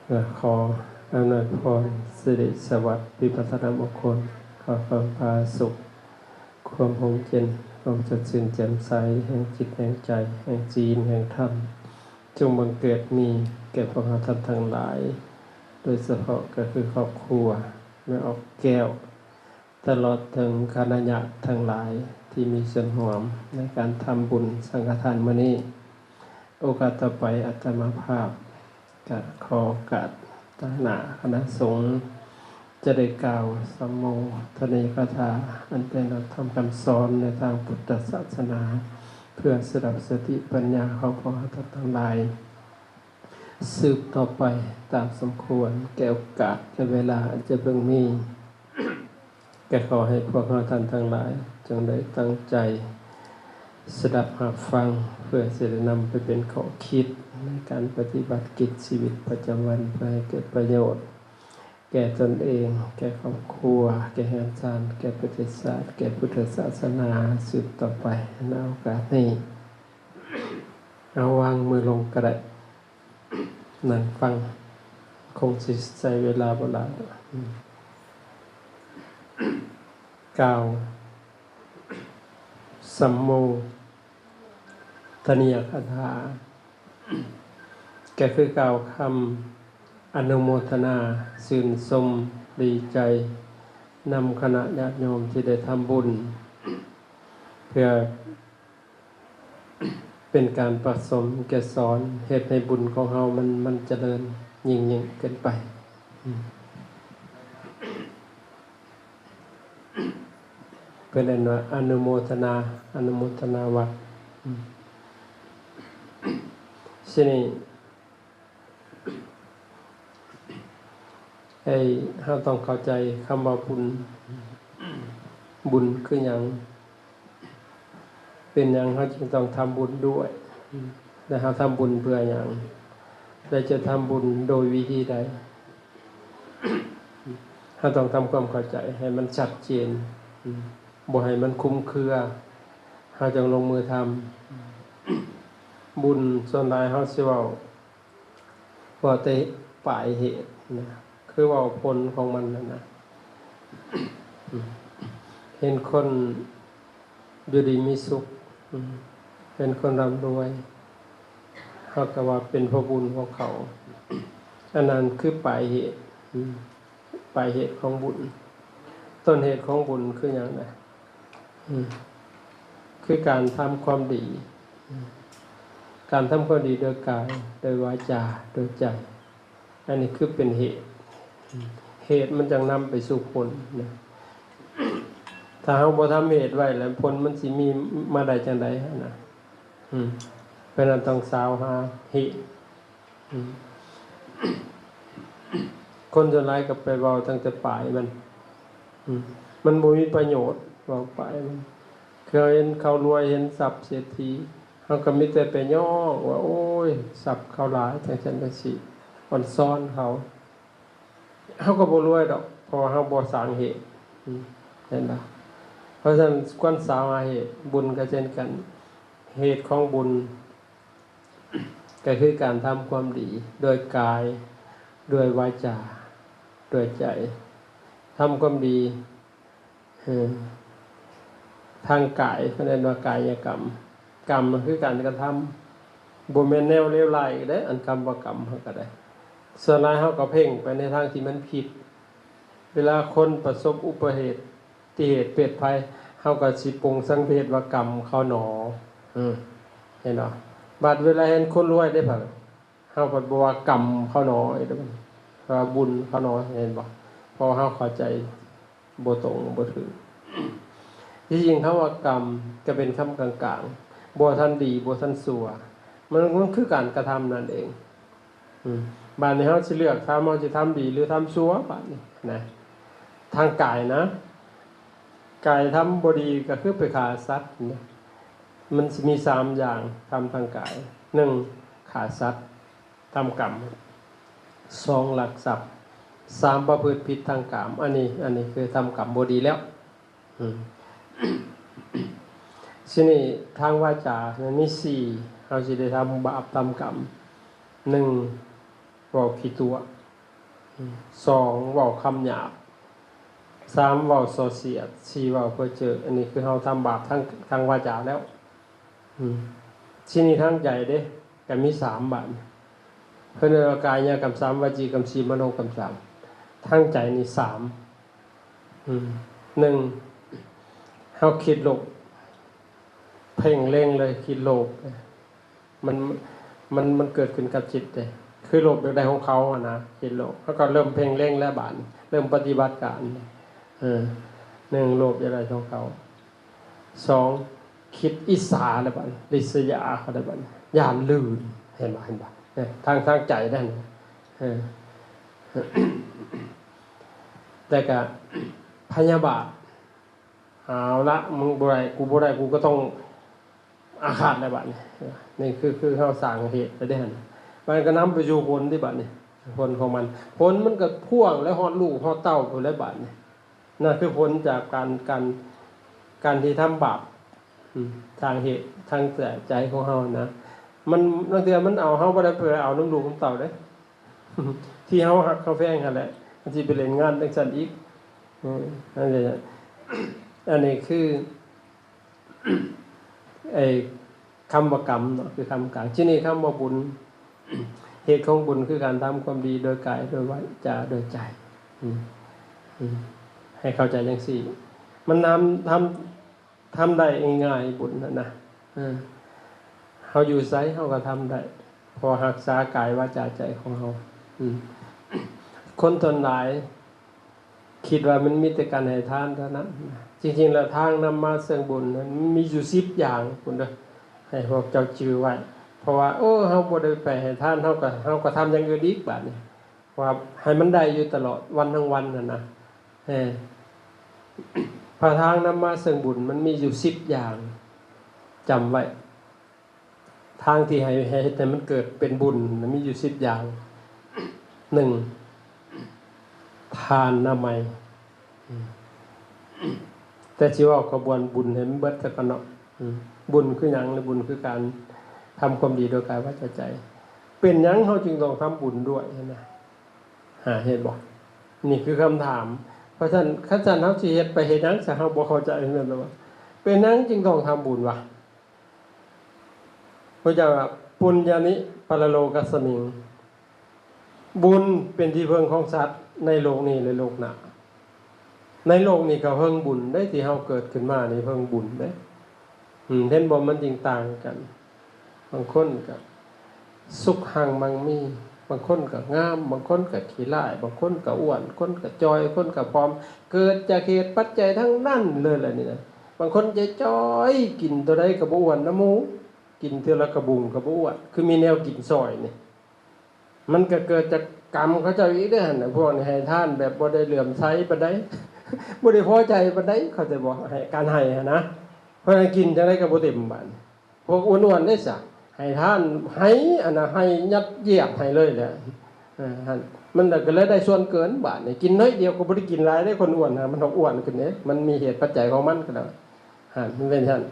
ກໍຂໍອຳນວຍພອນ ສິລິສະຫວັດ ວິວັດທະນະມົງຄົນ, ຂໍຄວາມຜາສຸກ, ຄວາມຮົ່ມເຢັນ, ຄວາມສົດຊື່ນແຈ່ມໃສ ແຫ່ງຈິດແຫ່ງໃຈ, ແຫ່ງຊີນແຫ່ງທຳ, ຈົ່ງບັງເກີດມີແກ່ພວກເຮົາທ່ານທັງຫຼາຍ, ໂດຍສະເພາະກໍຄືຄອບຄົວແມ່ອອກແກ້ວ ຕະຫຼອດເຖິງຄະນະຍາດທັງຫຼາຍທີ່ມີສ່ວນຮ່ວມໃນການທຳບຸນສັງຄະທານມື້ນີ້. ໂອກາດຕໍ່ໄປອາດຕະມາພາບກະຂໍໂອກາດຕາງໜ້າຄະນະສົງ ຈະໄດ້ກ່າວສຳໂມທະນີຍະຄາຖາ ອັນເປັນຫຼັກທຳຄຳສອນໃນທາງພຸດທະສາສະໜາ ເພື່ອສະດັບສະຕິປັນຍາຂອງພວກເຮົາທັງຫຼາຍ ສືບຕໍ່ໄປຕາມສົມຄວນແກ່ໂອກາດ ແລະ ເວລາອັນຈະເບິ່ງມີ. ກໍຂໍໃຫ້ພວກເຮົາທ່ານທັງຫຼາຍ ຈົ່ງໄດ້ຕັ້ງໃຈສະດັບຮັບຟັງ ເພື່ອຊິໄດ້ນຳໄປເປັນຂໍ້ຄິດໃນການປະຕິບັດກິດຊີວິດປະຈຳວັນ ເພື່ອໃຫ້ເກີດປະໂຫຍດແກ່ຕົນເອງ, ແກ່ຄອບຄົວ, ແກ່ເຮືອນຊານ, ແກ່ປະເທດຊາດ, ແກ່ພຸດທະສາສະໜາ ສືບຕໍ່ໄປ. ໃນໂອກາດນີ້ ເຮົາວາງມືລົງກໍໄດ້. ນັ່ງຟັງ ຄົງຊິໃຊ້ເວລາບໍ່ຫຼາຍດອກ. ກ່າວສຳໂມທະນີຍະຄາຖາ ກໍຄືກ່າວຄຳອະນຸໂມທະນາຊື່ນຊົມດີໃຈນຳຄະນະຍາດໂຍມທີ່ໄດ້ທຳບຸນ ເພື່ອ ເປັນການປະສົມເກສອນ ເຮັດໃຫ້ບຸນຂອງເຮົາມັນ ມັນຈະເລີນຍິ່ງໆຂຶ້ນໄປ. ເພິ່ນເອີ້ນວ່າອະນຸໂມທະນາ ອະນຸໂມທະນາວັດ. ຊິນີ້ ໃຫ້ເຮົາຕ້ອງເຂົ້າໃຈຄຳວ່າບຸນ. ບຸນຄືຫຍັງ? ເປັນຫຍັງເຮົາຈຶ່ງຕ້ອງທຳບຸນດ້ວຍ? ແລະ ເຮົາທຳບຸນເພື່ອຫຍັງ? ແລະ ຈະທຳບຸນໂດຍວິທີໃດ? ເຮົາຕ້ອງທຳຄວາມເຂົ້າໃຈໃຫ້ມັນຊັດເຈນ, ບໍ່ໃຫ້ມັນຄຸມເຄືອ, ເຮົາຈັ່ງລົງມືທຳ. ບຸນສ່ວນຫຼາຍເຮົາຊິເວົ້າ ເວົ້າແຕ່ປາຍເຫດນະ ຄືເວົ້າຜົນຂອງມັນຫັ້ນນະ. ເຫັນຄົນຢູ່ດີມີສຸກ, ເຫັນຄົນຮ່ຳລວຍ, ເຮົາກໍວ່າເປັນເພາະບຸນຂອງເຂົາ. ອັນນັ້ນຄືປາຍເຫດ, ປາຍເຫດຂອງບຸນ. ຕົ້ນເຫດຂອງບຸນຄືຫຍັງນະ? ຄືການທຳຄວາມດີ, ການທຳຄວາມດີໂດຍກາຍ, ໂດຍວາຈາ, ໂດຍໃຈ. ອັນນີ້ຄືເປັນເຫດ, ເຫດມັນຈັ່ງນຳໄປສູ່ຜົນນະ. ຖ້າເຮົາບໍ່ທຳເຫດໄວ້ແລ້ວ ຜົນມັນຊິມີມາໄດ້ຈັ່ງໃດນະ? ເພາະນັ້ນຕ້ອງຊາວຫາເຫດ. ຄົນສ່ວນຫຼາຍກໍໄປເວົ້າຕັ້ງແຕ່ປາຍມັນ, ມັນບໍ່ມີປະໂຫຍດ ເວົ້າປາຍມັນ. ຄືເຮົາເຫັນເຂົາລວຍ ເຫັນຊັບເສດຖີ, ເຮົາກໍມີແຕ່ໄປຍ້ອງວ່າ ໂອ້ຍ ຊັບເຂົາຫຼາຍ ຈັ່ງຊັ້ນຈັ່ງຊີ້, ອອນຊອນເຂົາ. ເຮົາກໍບໍ່ລວຍດອກ ເພາະວ່າເຮົາບໍ່ສ້າງເຫດ, ເຫັນບໍ່? ເພາະສະນັ້ນຄວນຊາວຫາເຫດ, ບຸນກໍເຊັ່ນກັນ, ເຫດຂອງບຸນ ກໍຄືການທຳຄວາມດີດ້ວຍກາຍ, ດ້ວຍວາຈາ, ດ້ວຍໃຈ. ທຳຄວາມດີ ເອີ ທາງກາຍ ເພິ່ນເອີ້ນວ່າກາຍະກຳ, ກຳຄືການກະທຳ, ບໍ່ແມ່ນແນວເລວຮ້າຍເດ້. ອັນຄຳວ່າກຳເຮົາກໍໄດ້ ສ່ວນຫຼາຍເຮົາກໍເພັ່ງໄປໃນທາງທີ່ມັນຜິດ. ເວລາຄົນປະສົບອຸປະເຫດ ຕິເຫດເພດໄພ ເຮົາກໍຊິປົງສັງເພດວ່າກຳເຂົາໜໍ, ເອີ ເຫັນບໍ່? ບາດເວລາເຫັນຄົນລວຍເດ້ ເຮົາພັດບໍ່ວ່າກຳເຂົາໜໍ, ເອີ້ນວ່າບຸນເຂົາໜໍ, ເຫັນບໍ່? ເພາະເຮົາເຂົ້າໃຈບໍ່ຕົງບໍ່ຖືກ. ທີ່ຈິງຄຳວ່າກຳກໍເປັນຄຳກາງໆ, ບໍ່ທັນດີ ບໍ່ທັນຊົ່ວ, ມັນ ມັນຄືການກະທຳນັ້ນເອງ. ອືມ ບາດນີ້ເຮົາຊິເລືອກທຳ, ເຮົາຊິທຳດີ ຫຼື ທຳຊົ່ວ ບາດນີ້ນະ. ທາງກາຍນະ, ກາຍທຳບໍ່ດີກໍຄືໄປຂ້າສັດນະ. ມັນຊິມີສາມຢ່າງທຳທາງກາຍ, ໜຶ່ງ ຂ້າສັດ ທຳກຳ, ສອງ ລັກຊັບ, ສາມ ປະພຶດຜິດທາງກາມ. ອັນນີ້ ອັນນີ້ຄືທຳກຳບໍ່ດີແລ້ວ. ອືມ ທີນີ້ທາງວາຈາ ມັນມີສີ່, ເຮົາຊິໄດ້ທຳບາບທຳກຳ. ໜຶ່ງ ເວົ້າຂີ້ຕົວະ, ສອງ ເວົ້າຄຳຫຍາບ, ສາມ ເວົ້າສ່ອສຽດ, ສີ່ ເວົ້າເພີ້ເຈີ. ອັນນີ້ຄືເຮົາທຳບາບທາງ ທາງວາຈາແລ້ວ. ອືມ ທີນີ້ທາງໃຈເດ້ ກໍມີສາມບາດ. ເພິ່ນເອີ້ນວ່າກາຍະກຳສາມ, ວະຈີກຳສີ່, ມະໂນກຳສາມ. ທາງໃຈນີ້ສາມ. ອືມ ໜຶ່ງ ເຮົາຄິດໂລບ ເພງເລັງເລີຍ ຄິດໂລບ. ມັນ ມັນ ມັນເກີດຂຶ້ນກັບຈິດເດ້ ຄືໂລບຢາກໄດ້ຂອງເຂົາຫັ້ນນະ ຄິດໂລບ. ເຮົາກໍເລີ່ມເພງເລັງແລ້ວບາດນີ້ ເລີ່ມປະຕິບັດການ. ເອີ ໜຶ່ງ ໂລບຢາກໄດ້ຂອງເຂົາ. ສອງ ຄິດອິດສາແລ້ວບາດນີ້ ລິດສະຢາເຂົາແລ້ວບາດນີ້ ຢ້ານລື່ນ. ເຫັນບໍ່? ເຫັນບໍ່? ເອີ ທາງ ທາງໃຈນັ້ນ. ເອີ ແລ້ວກໍພະຍາບາດ. ເອົາລະ ມຶງບໍ່ໄດ້ ກູບໍ່ໄດ້ ກູກໍຕ້ອງອາຄາດແລ້ວບາດນີ້. ນີ້ຄື ຄືເຮົາສ້າງເຫດໄປເດ້ຫັ້ນ ມັນກໍນຳໄປສູ່ຜົນຕິບາດນີ້. ຜົນຂອງມັນ ຜົນມັນກໍພ່ວງແລ້ວຮອດລູກຮອດເຕົ້າພຸ້ນແຫຼະບາດນີ້. ນັ້ນຄືຜົນຈາກການ ການ ການທີ່ທຳບາບ. ອືມ ທາງເຫດ ທາງໃຈຂອງເຮົານະ ມັນ ລາງເທື່ອມັນເອົາເຮົາບໍ່ໄດ້ ໄປເອົານຳລູກນຳເຕົ້າເດ້ ທີ່ເຮົາຮັກເຮົາແພງຫັ້ນແຫຼະ ມັນຊິໄປຫຼິ້ນງານຈັ່ງຊັ້ນອີກ. ເອີ ອັນນີ້ ອັນນີ້ຄື ໄອ້ຄຳວ່າກຳເນາະ ຄືຄຳກາງ. ທີນີ້ຄຳວ່າບຸນ ເຫດຂອງບຸນຄືການທຳຄວາມດີໂດຍກາຍ ໂດຍວາຈາ ໂດຍໃຈ. ອືມ ອືມ ໃຫ້ເຂົ້າໃຈຈັ່ງຊີ້ ມັນນຳ ທຳ ທຳໄດ້ງ່າຍໆ ບຸນຫັ້ນນະ. ເອີ ເຮົາຢູ່ໃສເຮົາກໍທຳໄດ້ ເພາະຮັກສາກາຍ ວາຈາ ໃຈຂອງເຮົາ. ອືມ ຄົນສ່ວນຫຼາຍຄິດວ່າມັນມີແຕ່ການໃຫ້ທານເທົ່ານັ້ນ. ຈິງໆ ແລ້ວທາງນຳມາເຊິ່ງບຸນນັ້ນ ມັນມີຢູ່ສິບຢ່າງພຸ້ນເດີ ໃຫ້ພວກເຈົ້າຈື່ໄວ້. ເພາະວ່າ ໂອ້ ເຮົາບໍ່ໄດ້ໄປໃຫ້ທານ ເຮົາກໍ ເຮົາກໍທຳຢ່າງອື່ນອີກບາດນີ້. ວ່າໃຫ້ມັນໄດ້ຢູ່ຕະຫຼອດວັນທັງວັນຫັ້ນນະ. ເອີ ພະທາງນຳມາເຊິ່ງບຸນມັນມີຢູ່ສິບຢ່າງ ຈຳໄວ້. ທາງທີ່ໃຫ້ ໃຫ້ເຮັດໃຫ້ມັນເກີດເປັນບຸນນະ ມີຢູ່ສິບຢ່າງ. ໜຶ່ງ ທານນາໄມ. ອືມ ແຕ່ຊິເວົ້າຂະບວນບຸນໃຫ້ມັນເບິດຊະກ່ອນເນາະ. ອືມ ບຸນຄືຫຍັງ? ບຸນຄືການທຳຄວາມດີໂດຍກາຍ ວາຈາ ໃຈ. ເປັນຫຍັງເຮົາຈຶ່ງຕ້ອງທຳບຸນດ້ວຍຫັ້ນນະ? ຫາເຫັນບໍ່? ນີ້ຄືຄຳຖາມ. ເພາະສະນັ້ນ ຄັນຊັ້ນເຮົາຊິເຮັດໄປເຮັດຫຍັງຊະ? ເຮົາບໍ່ເຂົ້າໃຈແມ່ນບໍ່? ເປັນຫຍັງຈຶ່ງຕ້ອງທຳບຸນວະ? ພະເຈົ້າວ່າ ປຸນຍານິປະລະໂລກັດສະມິງ ບຸນເປັນທີ່ເພິ່ງຂອງສັດໃນໂລກນີ້ ແລະ ໂລກໜ້າ. ໃນໂລກນີ້ກໍເພິ່ງບຸນໄດ໋ ທີ່ເຮົາເກີດຂຶ້ນມານີ້ເພິ່ງບຸນເດ້. ອືມ ເຫັນບໍ່? ມັນຈຶ່ງຕ່າງກັນ. ບາງຄົນກໍສຸກຮັ່ງມັ່ງມີ, ບາງຄົນກໍງາມ, ບາງຄົນກໍຂີ້ຮ້າຍ, ບາງຄົນກໍອ້ວນ, ຄົນກໍຈ່ອຍ, ຄົນກໍຜອມ. ເກີດຈາກເຫດປັດໄຈທັງນັ້ນເລີຍລະນີ້ນະ. ບາງຄົນຈະຈ່ອຍ, ກິນເທົ່າໃດກໍບໍ່ອ້ວນນຳໝູ່, ກິນເທື່ອລະກະບຸງກໍບໍ່ອ້ວນ, ຄືມີແນວກິນຊ່ອຍນີ້. ມັນກໍເກີດຈາກກຳເຂົາເຈົ້າອີກເດ້ຫັ້ນນະ. ພວກນີ້ໃຫ້ທານແບບບໍ່ໄດ້ເຫຼື້ອມໃສປານໃດ, ບໍ່ໄດ້ພໍໃຈປານໃດ, ເຂົ້າໃຈບໍ່? ໃຫ້ ການໃຫ້ຫັ້ນນະ. ເພິ່ນໃຫ້ກິນຈັ່ງໃດກໍບໍ່ເຕັມບາດນີ້. ພວກອ້ວນໆເດ້ຊະ ໃຫ້ທານ ໃຫ້ອັນນະ ໃຫ້ຍັດຢຽບໃຫ້ເລີຍແຫຼະ. ເອີ ຫັ້ນ ມັນກໍເລີຍໄດ້ສ່ວນເກີນບາດນີ້. ກິນໜ້ອຍດຽວກໍບໍ່ໄດ້ກິນຫຼາຍເດ້ ຄົນອ້ວນນະ, ມັນອອກອ້ວນຂຶ້ນເດ້. ມັນມີເຫດປັດໄຈຂອງມັນກໍໄດ້. ຫັ້ນ ມັນເປັນຊັ້ນ.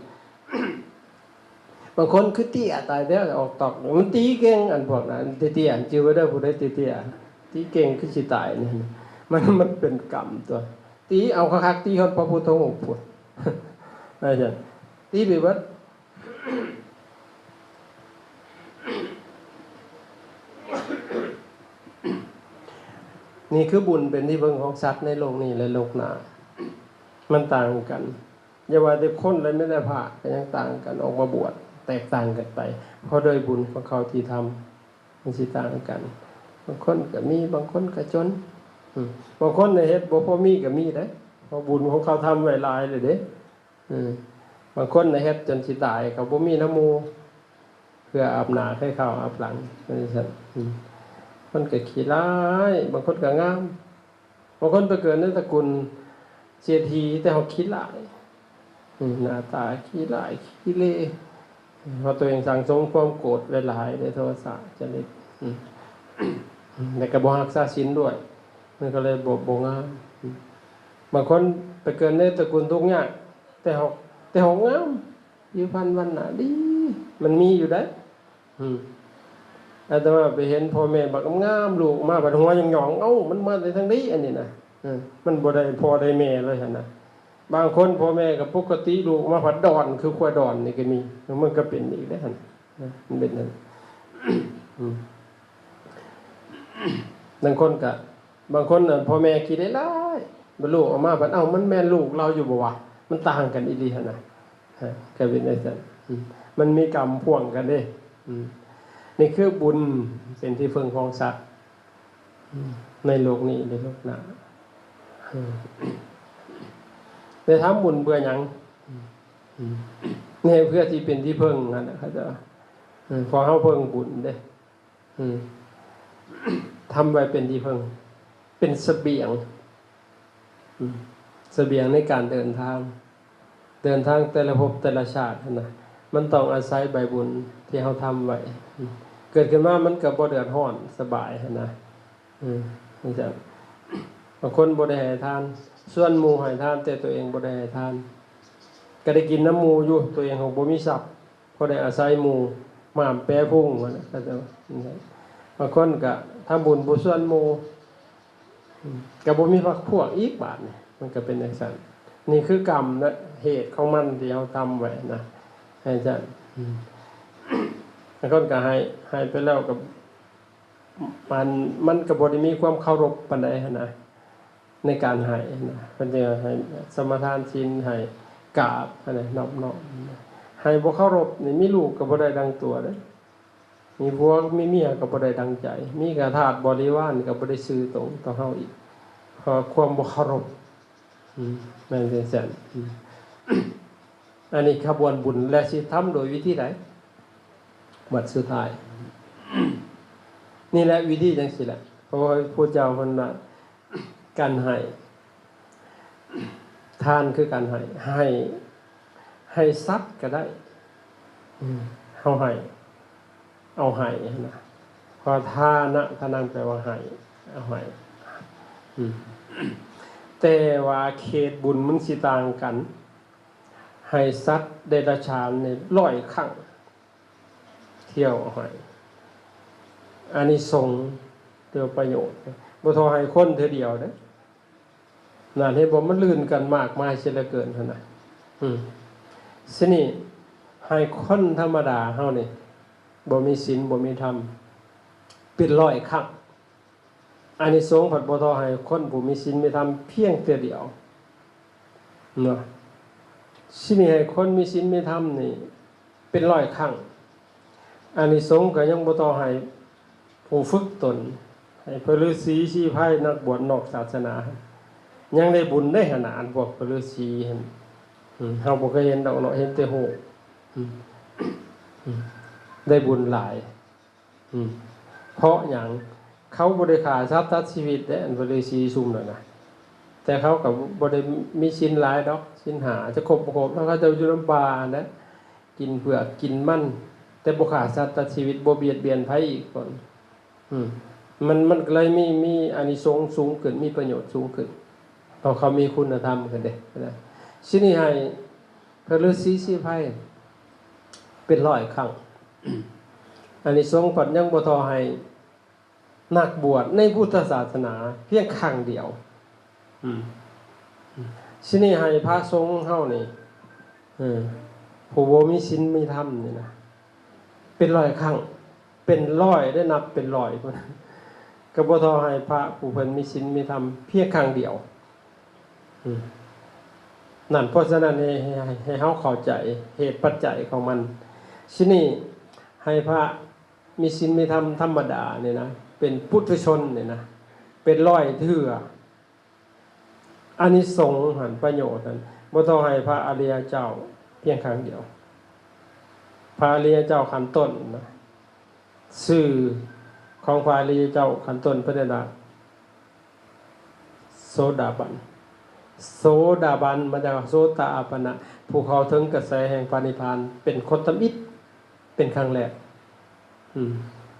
ບາງຄົນຄືເຕ້ຍຕາຍແລ້ວອອກຕອກ, ມັນຕີເກັ່ງ ອັນພວກນັ້ນເຕ້ຍໆ. ຈື່ໄວ້ເດີ ຜູ້ໃດເຕ້ຍໆ ຕີເກັ່ງຄືຊິຕາຍນີ້. ມັນ ມັນເປັນກຳຕົວະ. ຕີເອົາຄັກໆ ຕີຮອດພະພຸດທະຮູບພຸ້ນ. ວ່າຊັ້ນ ຕີໄປເບິດ. ນີ້ຄືບຸນເປັນທີ່ເພິ່ງຂອງສັດໃນໂລກນີ້ ແລະ ໂລກໜ້າ. ມັນຕ່າງກັນ. ຢ່າວ່າແຕ່ຄົນເລີຍ, ແມ້ແຕ່ພະກໍຍັງຕ່າງກັນ, ອອກມາບວດແຕກຕ່າງກັນໄປ ເພາະດ້ວຍບຸນຂອງເຂົາທີ່ທຳ ມັນຊິຕ່າງກັນ. ບາງຄົນກໍມີ, ບາງຄົນກໍຈົນ. ອືມ ບາງຄົນເຮັດບໍ່ພໍມີກໍມີເດ້, ເພາະບຸນຂອງເຂົາທຳໄວ້ຫຼາຍເລີຍເດ້. ເອີ ບາງຄົນນະເຮັດຈົນຊິຕາຍກໍບໍ່ມີນຳໝູ່ ເພື່ອອາບໜ້າໃຫ້ເຂົ້າອາບຫຼັງ ວ່າຊັ້ນ. ອືມ ມັນກໍຂີ້ຮ້າຍ, ບາງຄົນກໍງາມ, ບາງຄົນໄປເກີດໃນຕະກຸນເສດຖີ ແຕ່ເຮົາຂີ້ຮ້າຍ. ອືມ ໜ້າຕາຂີ້ຮ້າຍຂີ້ເລ. ເພາະຕົວເອງສັງສົມຄວາມໂກດໄວ້ຫຼາຍ ໄດ້ໂທສະຈະລິດ ອືມ ແລ້ວກໍບໍ່ຮັກສາສິນດ້ວຍ ມັນກໍເລີຍບໍ່ ບໍ່ງາມ. ອືມ ບາງຄົນໄປເກີດໃນຕະກຸນທຸກຍາກ ແຕ່ເຮົາ ແຕ່ເຮົາງາມ ຜິວພັນວັນໜ້າດີ ມັນມີຢູ່ໄດ໋. ອືມ ອາດຕະມາໄປເຫັນພໍ່ແມ່ບັກງາມໆ ລູກອອກມາບັດຫົວຫຍອງໆ ເອົ້າ ມັນມາແຕ່ທາງໃດອັນນີ້ນະ? ເອີ ມັນບໍ່ໄດ້ພໍ່ໄດ້ແມ່ເລີຍຫັ້ນນະ. ບາງຄົນພໍ່ແມ່ກໍປົກກະຕິ ລູກອອກມາພັດດອນ ຄືຄວາຍດອນນີ້ກໍມີ. ມັນກໍເປັນອີກເດ້ຫັ້ນ ມັນເປັນນັ້ນ. ອືມ ບາງຄົນກໍ ບາງຄົນ ເອີ ພໍ່ແມ່ຂີ້ໄດ້ຫຼາຍ ບັດລູກອອກມາບັດ ເອົ້າ ມັນແມ່ນລູກລາວຢູ່ບໍ່ວະ? ມັນຕ່າງກັນອີ່ຫຼີຫັ້ນນະ. ຮະ ກໍເປັນຈັ່ງຊັ້ນ. ອືມ ມັນມີກຳພ່ວງກັນເດ້. ອືມ ນີ້ຄືບຸນເປັນທີ່ເພິ່ງຂອງສັດ ອືມ ໃນໂລກນີ້ ໃນໂລກໜ້າ. ເອີ ໄດ້ທຳບຸນເພື່ອຫຍັງ? ອືມ ອືມ ນີ້ເພື່ອທີ່ເປັນທີ່ເພິ່ງຫັ້ນນະ ເຂົາເຈົ້າ. ເອີ ເພາະເຮົາເພິ່ງບຸນເດ້. ອືມ ທຳໄວ້ເປັນທີ່ເພິ່ງ ເປັນສະບຽງ ອືມ ສະບຽງໃນການເດີນທາງ ເດີນທາງແຕ່ລະພົບແຕ່ລະຊາດຫັ້ນນະ ມັນຕ້ອງອາໄສໃບບຸນທີ່ເຮົາທຳໄວ້. ອືມ ເກີດຂຶ້ນມາມັນກໍບໍ່ເດືອດຮ້ອນ ສະບາຍຫັ້ນນະ. ອືມ ຈັ່ງຊັ້ນ ບາງຄົນບໍ່ໄດ້ໃຫ້ທານ ຊວນໝູ່ໃຫ້ທານ ແຕ່ຕົວເອງບໍ່ໄດ້ໃຫ້ທານ ກໍໄດ້ກິນນຳໝູ່ຢູ່ ຕົວເອງບໍ່ມີຊັບ ພໍໄດ້ອາໄສໝູ່ ໝາມແປພຸງ ວ່າຊັ້ນ ເຂົາເຈົ້າວ່າ. ບາງຄົນກະທຳບຸນບໍ່ຊວນໝູ່ ອືມ ກະບໍ່ມີພັກພວກອີກບາດນີ້ ມັນກະເປັນຈັ່ງຊັ້ນ. ນີ້ຄືກຳ ແລະ ເຫດຂອງມັນທີ່ເຮົາທຳໄວ້ນະ ໃຫ້ຊັ້ນ. ອືມ ບາງຄົນກະໃຫ້ ໃຫ້ໄປແລ້ວກະ ມັນ ມັນກະບໍ່ໄດ້ມີຄວາມເຄົາລົບປານໃດຫັ້ນນະ. ໃນການໃຫ້ນະ ເພິ່ນຈະໃຫ້ສະມາທານສິນ ໃຫ້ກາບຫັ້ນນະ ນອບນ້ອມ. ໃຫ້ບໍ່ເຄົາລົບນີ້ ມີລູກກໍບໍ່ໄດ້ດັ່ງຕົວເດ້ ມີຜົວມີເມຍກໍບໍ່ໄດ້ດັ່ງໃຈ ມີກະທາດບໍລິວານກໍບໍ່ໄດ້ຊື່ໂຕຕໍ່ເຮົາອີກ ເພາະຄວາມບໍ່ເຄົາລົບ. ອືມ ແມ່ນຈັ່ງຊັ້ນ. ອືມ ອັນນີ້ຂະບວນບຸນ ແລະ ຊິທຳໂດຍວິທີໃດ? ບັດສຸດທ້າຍ ນີ້ແຫຼະວິທີຈັ່ງຊີ້ແຫຼະ ເພາະວ່າພະເຈົ້າເພິ່ນວ່າ ການໃຫ້ ທານຄືການໃຫ້ ໃຫ້ ໃຫ້ສັດກໍໄດ້. ອືມ ເຮົາໃຫ້ ເອົາໃຫ້ຫັ້ນນະ ເພາະທານະທານັງ ແປວ່າໃຫ້ ເອົາໃຫ້. ອືມ ແຕ່ວ່າເຂດບຸນມັນຊິຕ່າງກັນ ໃຫ້ສັດເດຍລະສານນີ້ຮ້ອຍຄັ້ງ ທ່ຽວເອົາໃຫ້ ອານິສົງ ຫຼືວ່າປະໂຫຍດ ບໍ່ທໍ່ໃຫ້ຄົນເທື່ອດຽວເດ້. ນັ້ນເຫັນບໍ່ ມັນລື່ນກັນມາກມາຍເສຍເຫຼືອເກີນຫັ້ນນະ. ອືມ ຊິນີ້ໃຫ້ຄົນທຳມະດາເຮົານີ້ ບໍ່ມີສິນ ບໍ່ມີທຳ ເປັນຮ້ອຍຄັ້ງ ອານິສົງພັດບໍ່ທໍ່ໃຫ້ຄົນຜູ້ມີສິນມີທຳພຽງເທື່ອດຽວເນາະ. ຊິນີ້ໃຫ້ຄົນມີສິນມີທຳນີ້ເປັນຮ້ອຍຄັ້ງ ອານິສົງກໍຍັງບໍ່ຕໍ່ໃຫ້ຜູ້ຝຶກຕົນ ໃຫ້ພະລືສີຊີໄພ ນັກບວດນອກສາສະໜາ ຍັງໄດ້ບຸນໄດ້ຫັ້ນນະ. ອັນພວກພະລືສີຫັ້ນ ອືມ ເຮົາບໍ່ເຄີຍເຫັນດອກເນາະ ເຫັນແຕ່ຮູບ ອືມ ອືມ ໄດ້ບຸນຫຼາຍ. ອືມ ເພາະຫຍັງ? ເຂົາບໍ່ໄດ້ຂ້າສັດຕັດຊີວິດເດ້ ອັນພະລືສີຊຸມນັ້ນນະ ແຕ່ເຂົາກໍບໍ່ໄດ້ມີສິນຫຼາຍດອກ ສິນຫ້າຈະຄົບບໍ່ຄົບ ແລ້ວເຂົາເຈົ້າຢູ່ນຳປ່າຫັ້ນແຫຼະ ກິນເຜືອກກິນມັນ ແຕ່ບໍ່ຂ້າສັດຕັດຊີວິດ ບໍ່ບຽດບຽນໃຜອີກຄົນ. ອືມ ມັນ ມັນກໍເລີຍມີ ມີອານິສົງສູງຂຶ້ນ ມີປະໂຫຍດສູງຂຶ້ນ ເພາະເຂົາມີຄຸນນະທຳຂຶ້ນເດ້. ຊິນີ້ໃຫ້ ພະລືສີຊີໄພເປັນຮ້ອຍຄັ້ງ ອານິສົງພັດຍັງບໍ່ທໍ່ໃຫ້ນັກບວດໃນພຸດທະສາສະໜາພຽງຄັ້ງດຽວ. ອືມ ຊິນີ້ໃຫ້ພະສົງເຮົານີ້ ເອີ ຜູ້ບໍ່ມີສິນມີທຳນີ້ນະ ເປັນຮ້ອຍຄັ້ງ ເປັນຮ້ອຍເດ້ ນັບເປັນຮ້ອຍພຸ້ນ ກໍບໍ່ທໍ່ໃຫ້ພະຜູ້ເພິ່ນມີສິນມີທຳພຽງຄັ້ງດຽວ. ອືມ ນັ້ນ ເພາະສະນັ້ນ ໃຫ້ ໃຫ້ ໃຫ້ເຮົາເຂົ້າໃຈເຫດປັດໄຈຂອງມັນ. ຊິນີ້ໃຫ້ພະມີສິນມີທຳທຳມະດານີ້ນະ ເປັນປຸຖຸຊົນນີ້ນະ ເປັນຮ້ອຍເທື່ອ ອານິສົງຫັ້ນ ປະໂຫຍດຫັ້ນ ບໍ່ຕ້ອງໃຫ້ພະອະລິຍະເຈົ້າພຽງຄັ້ງດຽວ. ພະອະລິຍະເຈົ້າຂັ້ນຕົ້ນນະ ຊື່ຂອງພະອະລິຍະເຈົ້າຂັ້ນຕົ້ນເພິ່ນເອີ້ນວ່າ ໂສດາບັນ. ໂສດາບັນມາຈາກໂສຕາອາປະນະ ຜູ້ເຂົ້າເຖິງກະແສແຫ່ງພະນິບພານ ເປັນຄົນທຳອິດ ເປັນຄັ້ງແລກ. ອືມ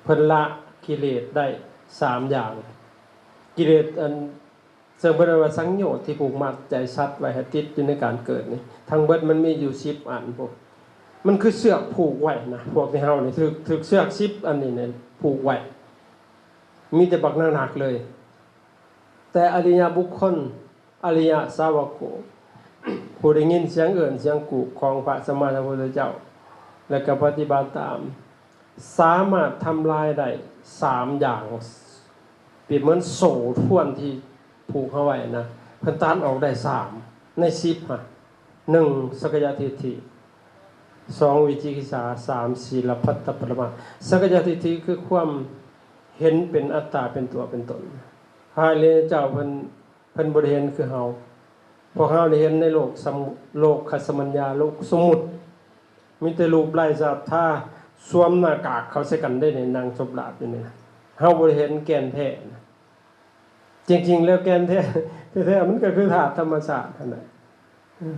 ເພິ່ນລະກິເລດໄດ້ສາມຢ່າງ ກິເລດອັນ ເຊິ່ງເພິ່ນເອີ້ນວ່າສັງໂຍດທີ່ຜູກມັດໃຈສັດໄວ້ໃຫ້ຕິດຢູ່ໃນການເກີດນີ້ ທັງເບິດມັນມີຢູ່ສິບອັນພຸ້ນ. ມັນຄືເຊືອກຜູກໄວ້ນະ ພວກທີ່ເຮົານີ້ຖືກ ຖືກເຊືອກສິບອັນນີ້ນີ້ ຜູກໄວ້ ມີແຕ່ບັກໜັກໆເລີຍ. ແຕ່ອະລິຍະບຸກຄົນ ອະລິຍະສາວະໂກ ຜູ້ໄດ້ຍິນສຽງເອີ້ນສຽງກູກຂອງພະສຳມາສຳພຸດທະເຈົ້າ ແລະກໍປະຕິບັດຕາມ ສາມາດທຳລາຍໄດ້ສາມຢ່າງ ປຽບເໝືອນໂສ້ທວນທີ່ຜູກເຮົາໄວ້ນະ ເພິ່ນຕັດອອກໄດ້ສາມໃນສິບຫັ້ນ. ໜຶ່ງ ສັກກາຍະທິດຖິ, ສອງ ວິຈິກິດສາ, ສາມ ສີລະພັດຕະປະລະມາດ. ສັກກາຍະທິດຖິຄືຄວາມເຫັນເປັນອັດຕາ ເປັນຕົວເປັນຕົນ. ພະອະລິຍະເຈົ້າເພິ່ນ ເພິ່ນບໍ່ໄດ້ເຫັນຄືເຮົາ. ພວກເຮົາໄດ້ເຫັນໃນໂລກສຳ ໂລກຄະສະມັນຍາ ໂລກສົມມຸດ ມີແຕ່ຮູບໄລ້ສັດທາ ສວມໜ້າກາກເຂົ້າໃສ່ກັນເດ້ນີ້ ນັ່ງສົບລາບຢູ່ນີ້ນະ. ເຮົາບໍ່ໄດ້ເຫັນແກ່ນແທ້ນະ. ຈິງໆແລ້ວແກ່ນແທ້ ແທ້ໆມັນກໍຄືທາດທຳມະຊາດຫັ້ນນະ. ເອີ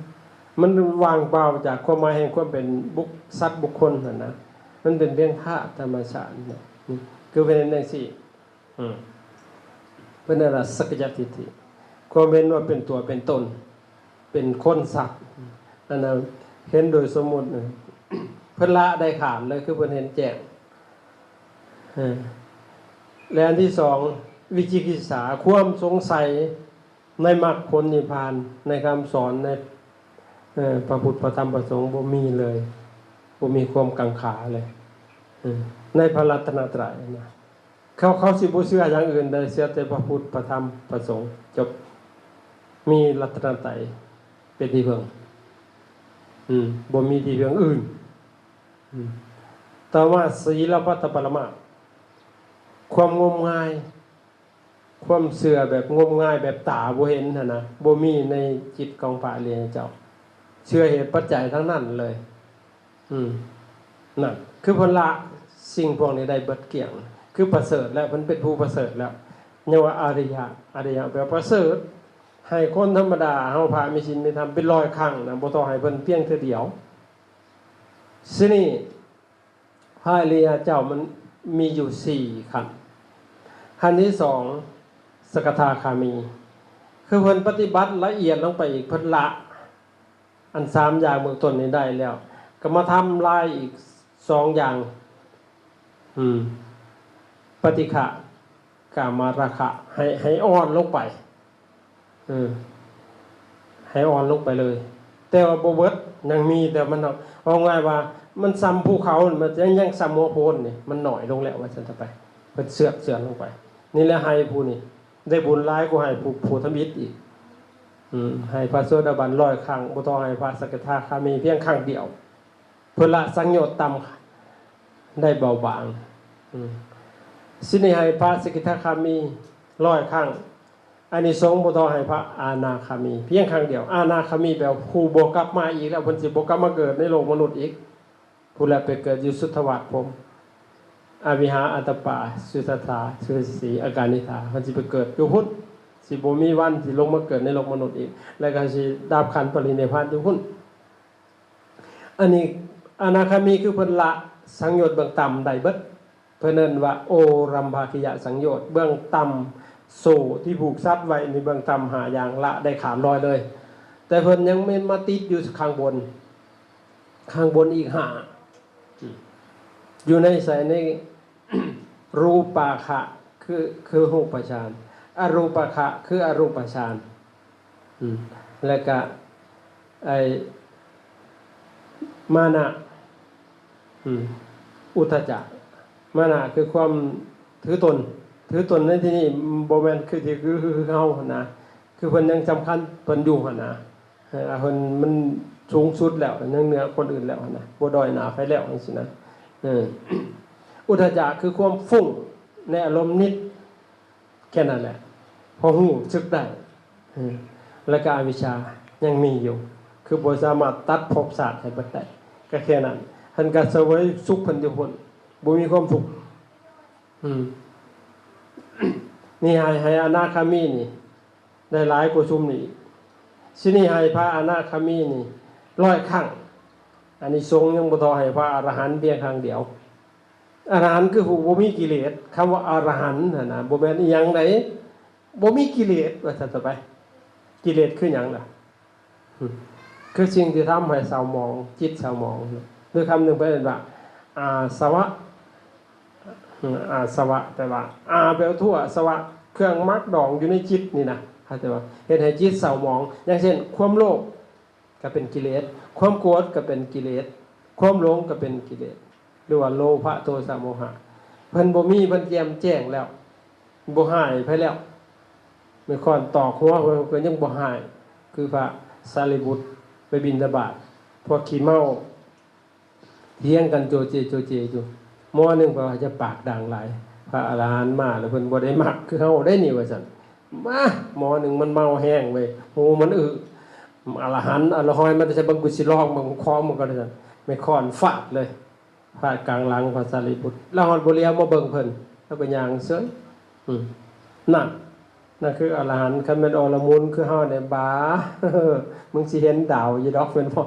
ມັນວ່າງເປົ່າຈາກຄວາມໝາຍແຫ່ງຄວາມເປັນບຸກ ສັດບຸກຄົນຫັ້ນນະ. ມັນເປັນພຽງທາດທຳມະຊາດນະ. ຄືເພິ່ນເຫັນຈັ່ງຊີ້. ອືມ ເພິ່ນເອີ້ນວ່າສັກກາຍະທິດຖິ ຄວາມເຫັນວ່າເປັນຕົວເປັນຕົນ ເປັນຄົນສັດ ອັນນັ້ນເຫັນໂດຍສົມມຸດ. ເພິ່ນລະໄດ້ຂາດເລີຍ ຄືເພິ່ນເຫັນແຈ້ງ. ເອີ ແລະອັນທີສອງ ວິຈິກິດສາ ຄວາມສົງໄສໃນມັກຜົນນິບພານ ໃນຄຳສອນ ໃນ ເອີ ພະພຸດ ພະທຳ ພະສົງ ບໍ່ມີເລີຍ ບໍ່ມີຄວາມກັງຂາເລີຍ ເອີ ໃນພະລັດຕະນະໄຕນະ. ເຂົາ ເຂົາຊິບໍ່ເຊື່ອຢ່າງອື່ນເລີຍ ເຊື່ອແຕ່ພະພຸດ ພະທຳ ພະສົງ ຈົບ. ມີລັດຕະນະໄຕເປັນທີ່ເພິ່ງ ອືມ ບໍ່ມີທີ່ເພິ່ງອື່ນ. ອືມ ຕໍ່ມາ ສີລະພັດຕະປະລະມາດ ຄວາມງົມງາຍ ຄວາມເຊື່ອແບບງົມງາຍ ແບບຕາບໍ່ເຫັນຫັ້ນນະ ບໍ່ມີໃນຈິດຂອງພະອະລິຍະເຈົ້າ. ເຊື່ອເຫດປັດໄຈທັງນັ້ນເລີຍ. ອືມ ນັ້ນ ຄືເພິ່ນລະສິ່ງພວກນີ້ໄດ້ເບິດກ້ຽງ ຄືປະເສີດແລ້ວ ເພິ່ນເປັນຜູ້ປະເສີດແລ້ວ. ຍັງວ່າອະລິຍະ ອະລິຍະແປວ່າປະເສີດ ໃຫ້ຄົນທຳມະດາເຮົາ ພະມີສິນມີທຳເປັນຮ້ອຍຄັ້ງນະ ບໍ່ຕໍ່ໃຫ້ເພິ່ນພຽງເທື່ອດຽວ. ຊິນີ້ ພະອະລິຍະເຈົ້າມັນມີຢູ່ສີ່ຂັ້ນ. ຂັ້ນທີສອງ ສະກະທາຄາມີ ຄືເພິ່ນປະຕິບັດລະອຽດລົງໄປອີກ ເພິ່ນລະ ອັນສາມຢ່າງເບື້ອງຕົ້ນນີ້ໄດ້ແລ້ວ ກໍມາທຳລາຍອີກສອງຢ່າງ ອືມ ປະຕິຄະ ກາມະລາຄະ ໃຫ້ ໃຫ້ອ່ອນລົງໄປ ເອີ ໃຫ້ອ່ອນລົງໄປເລີຍ. ແຕ່ວ່າບໍ່ເບິດ ຍັງມີ ແຕ່ມັນ ເວົ້າງ່າຍວ່າມັນສ່ຳພູເຂົາ ມັນຍັງ ຍັງສ່ຳຫົວໂພນນີ້ ມັນໜ້ອຍລົງແລ້ວ ວ່າຊັ້ນຊະໄປ ເພິ່ນເຊືອດເຊືອນລົງໄປ. ນີ້ແຫຼະ ໃຫ້ຜູ້ນີ້ ໄດ້ບຸນຫຼາຍກວ່າໃຫ້ຜູ້ ຜູ້ທຳອິດອີກ. ອືມ ໃຫ້ພະໂສດາບັນຮ້ອຍຄັ້ງ ບໍ່ທໍ່ໃຫ້ພະສະກິທາຄາມີພຽງຄັ້ງດຽວ ເພື່ອລະສັງໂຍດຕ່ຳໄດ້ເບົາບາງ. ອືມ ຊິນີ້ໃຫ້ພະສະກິທາຄາມີຮ້ອຍຄັ້ງ ອານິສົງບໍ່ທໍ່ໃຫ້ພະອະນາຄາມີພຽງຄັ້ງດຽວ. ອະນາຄາມີແປວ່າຜູ້ບໍ່ກັບມາອີກແລ້ວ ເພິ່ນຊິບໍ່ກັບມາເກີດໃນໂລກມະນຸດອີກ. ຜູ້ແລະໄປເກີດຢູ່ສຸດທະວາດພົມ ອະວິຫາ ອັດຕະປາ ສຸທັດຖາ ສຸທັດສີ ອາການິຖາ ເພິ່ນຊິໄປເກີດຢູ່ພຸ້ນ ຊິບໍ່ມີວັນຊິລົງມາເກີດໃນໂລກມະນຸດອີກ ແລ້ວກໍຊິດັບຂັນປະລິນິພານຢູ່ພຸ້ນ. ອັນນີ້ອະນາຄາມີຄືເພິ່ນລະສັງໂຍດເບື້ອງຕ່ຳໄດ້ເບິດ ເພິ່ນເອີ້ນວ່າໂອລັມພະກິຍະສັງໂຍດ ເບື້ອງຕ່ຳ ໂສ້ທີ່ຜູກສັດໄວ້ໃນເບື້ອງຕ່ຳຫ້າຢ່າງລະໄດ້ຂາດລອຍເລີຍ ແຕ່ເພິ່ນຍັງແມ່ນມາຕິດຢູ່ຂ້າງບົນ ຂ້າງບົນອີກຫ້າ ຢູ່ໃນໃສ ໃນ ຮູປາຄະ ຄື ຄືຮູບປະຊານ ອະຮູປາຄະ ຄືອະຮູບປະຊານ ອືມ ແລ້ວກະ ໄອ້ ມານະ ອືມ ອຸດທະຈະ ມານະຄືຄວາມຖືຕົນ ຖືຕົນໃນທີ່ນີ້ບໍ່ແມ່ນຄືທີ່ ຄື ຄືເຮົາຫັ້ນນະ ຄືເພິ່ນຍັງສຳຄັນເພິ່ນຢູ່ຫັ້ນນະ ເອີ ເພິ່ນມັນສູງສຸດແລ້ວ ຍັງເໜືອຄົນອື່ນແລ້ວຫັ້ນນະ ບໍ່ດ້ອຍໜ້າໃຜແລ້ວ ຈັ່ງຊີ້ນະ ເອີ ອຸດທະຈະຄືຄວາມຟຸ້ງໃນອາລົມນິດ ແຄ່ນັ້ນແຫຼະ ພໍຮູ້ສຶກໄດ້ ເອີ ແລ້ວກໍອະວິຊາຍັງມີຢູ່ ຄືບໍ່ສາມາດຕັດພົບຊາດໃຫ້ເບິດໄດ້ ກໍແຄ່ນັ້ນ ເພິ່ນກໍສະເຫວີຍສຸກເພິ່ນຢູ່ພຸ້ນ ບໍ່ມີຄວາມທຸກ ອືມ ນີ້ໃຫ້ ໃຫ້ອະນາຄາມີນີ້ ໄດ້ຫຼາຍກວ່າຊຸມນີ້ອີກ ຊິນີ້ໃຫ້ພະອະນາຄາມີນີ້ຮ້ອຍຄັ້ງ ອານິສົງຍັງບໍ່ທໍ່ໃຫ້ພະອະລະຫັນພຽງຄັ້ງດຽວ. ອະລະຫັນຄືຜູ້ບໍ່ມີກິເລດ ຄຳວ່າອະລະຫັນຫັ້ນນະ ບໍ່ແມ່ນອີ່ຫຍັງໃດ ບໍ່ມີກິເລດ ວ່າຊັ້ນຊະໄປ ກິເລດຄືຫຍັງລະ? ຄືສິ່ງທີ່ທຳໃຫ້ເສົ້າໝອງ ຈິດເສົ້າໝອງ ຫຼືຄຳໜຶ່ງເພິ່ນເອີ້ນວ່າ ອາສະວະ ອາສະວະ ແປວ່າ ອາ ແປວ່າທົ່ວ ສະວະ ເຄື່ອງໝັກດອງຢູ່ໃນຈິດນີ້ນະ ເຂົ້າໃຈບໍ່? ເຮັດໃຫ້ຈິດເສົ້າໝອງ. ຢ່າງເຊັ່ນ ຄວາມໂລບກໍເປັນກິເລດ, ຄວາມໂກດກໍເປັນກິເລດ, ຄວາມຫຼົງກໍເປັນກິເລດ ຫຼືວ່າໂລພະ ໂທສະ ໂມຫະ. ເພິ່ນບໍ່ມີ ເພິ່ນແຈ່ມແຈ້ງແລ້ວ ບໍ່ຮ້າຍໃຜແລ້ວ. ແມ່ຄ້ອນຕອກຫົວເພິ່ນກໍຍັງບໍ່ຮ້າຍ ຄືພະສາລີບຸດໄປບິນທະບາດ ພວກຂີ້ເມົາ ຖຽງກັນໂຈເຈໂຈເຈຢູ່. ໝໍໜຶ່ງເພິ່ນວ່າຢ່າປາກດັງຫຼາຍ ພະອະລະຫັນມາແລ້ວເພິ່ນບໍ່ໄດ້ມັກຄືເຮົາໄດ໋ນີ້ ວ່າຊັ້ນ. ມາ ໝໍໜຶ່ງມັນເມົາແຮງເວີຍ ຫູມັນອື້ ອະລະຫັນ ອະລະຮອຍ ມັນຈະເບິ່ງ ກູຊິລອງເບິ່ງຄອມມັນກ່ອນ ວ່າຊັ້ນ. ແມ່ຄ້ອນຟາດເລີຍ ພາດກາງຫຼັງພະສາລີບຸດ ລາວຮອດບໍ່ຫຼຽວມາເບິ່ງເພິ່ນ ລາວກໍຍ່າງເສີຍ. ອືມ ນັ້ນ ນັ້ນຄືອະລະຫັນ. ຄັນແມ່ນອໍລະມຸນຄືເຮົານີ້ ບາ ມຶງຊິເຫັນດາວຢູ່ດອກ ແມ່ນບໍ່?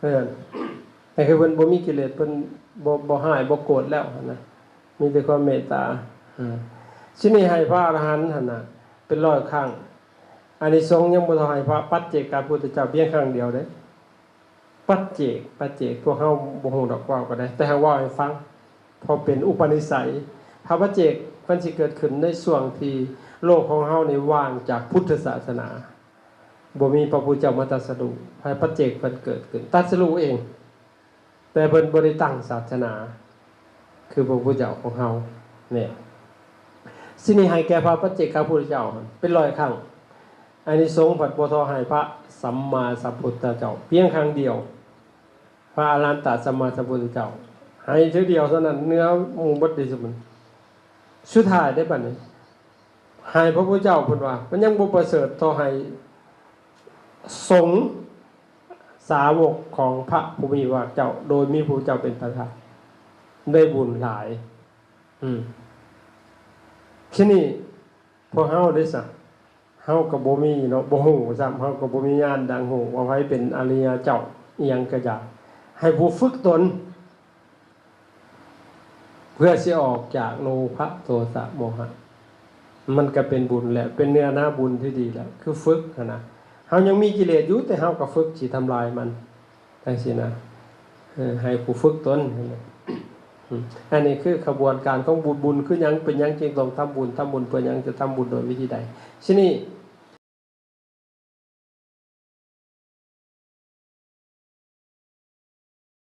ເອີ ນັ້ນຄືເພິ່ນບໍ່ມີກິເລດ ເພິ່ນບໍ່ ບໍ່ຮ້າຍ ບໍ່ໂກດແລ້ວຫັ້ນນະ ມີແຕ່ຄວາມເມດຕາ. ເອີ ຊິນີ້ໃຫ້ພະອະລະຫັນຫັ້ນນະ ເປັນຮ້ອຍຄັ້ງ ອານິສົງຍັງບໍ່ເທົ່າໃຫ້ພະປັດເຈກກະພຸດທະເຈົ້າ ພຽງຄັ້ງດຽວເດ້. ປັດເຈກ ປັດເຈກ ພວກເຮົາບໍ່ຮູ້ດອກ ເວົ້າກໍໄດ້ ແຕ່ຫາກເວົ້າໃຫ້ຟັງ ເພາະເປັນອຸປະນິໄສ. ພະປັດເຈກມັນຊິເກີດຂຶ້ນໃນຊ່ວງທີ່ໂລກຂອງເຮົານີ້ວ່າງຈາກພຸດທະສາສະໜາ ບໍ່ມີພະພຸດທະເຈົ້າມາຕັດສະຮູ້ ພະປັດເຈກເພິ່ນເກີດຂຶ້ນ ຕັດສະຮູ້ເອງ ແຕ່ເພິ່ນບໍ່ໄດ້ຕັ້ງສາສະໜາ ຄືພະພຸດທະເຈົ້າຂອງເຮົາແນ່. ຊິນີ້ໃຫ້ແກ່ພະປັດເຈກກະພຸດທະເຈົ້າເປັນຮ້ອຍຄັ້ງ ອານິສົງພັດບໍ່ທໍ່ໃຫ້ພະສຳມາສຳພຸດທະເຈົ້າ ພຽງຄັ້ງດຽວ. ພະອະລະຫັນຕະສຳມາສຳພຸດທະເຈົ້າ ໃຫ້ເທື່ອດຽວເທົ່ານັ້ນ ເໜືອໝູ່ເບິດເດ້ຊຸມ. ສຸດທ້າຍເດ້ບັດນີ້ ໃຫ້ພະພຸດທະເຈົ້າ ເພິ່ນວ່າ ມັນຍັງບໍ່ປະເສີດທໍ່ໃຫ້ສົງ ສາວົກຂອງພະຜູ້ມີພະພາກເຈົ້າ ໂດຍມີພະພຸດທະເຈົ້າເປັນປະທານ ໄດ້ບຸນຫຼາຍ. ອືມ ທີນີ້ພວກເຮົາເດ້ຊະ ເຮົາກໍບໍ່ມີເນາະ ບໍ່ຮູ້ຊ້ຳ ເຮົາກໍບໍ່ມີຍານດັງຮູ້ວ່າໃຜເປັນອະລິຍະເຈົ້າອີ່ຫຍັງກໍຢ່າ ໃຫ້ຜູ້ຝຶກຕົນ ເພື່ອຊິອອກຈາກໂລພະ ໂທສະ ໂມຫະ ມັນກໍເປັນບຸນແຫຼະ ເປັນເນື້ອນາບຸນທີ່ດີແຫຼະ ຄືຝຶກຫັ້ນນະ. ເຮົາຍັງມີກິເລດຢູ່ ແຕ່ເຮົາກໍຝຶກຊິທຳລາຍມັນ ຈັ່ງຊີ້ນະ. ເອີ ໃຫ້ຜູ້ຝຶກຕົນ ອືມ ອັນນີ້ຄືຂະບວນການຂອງບຸນ. ບຸນຄືຫຍັງ? ເປັນຫຍັງຈຶ່ງຕ້ອງທຳບຸນ? ທຳບຸນເພື່ອຫຍັງ? ຈະທຳບຸນໂດຍວິທີໃດ? ທີນີ້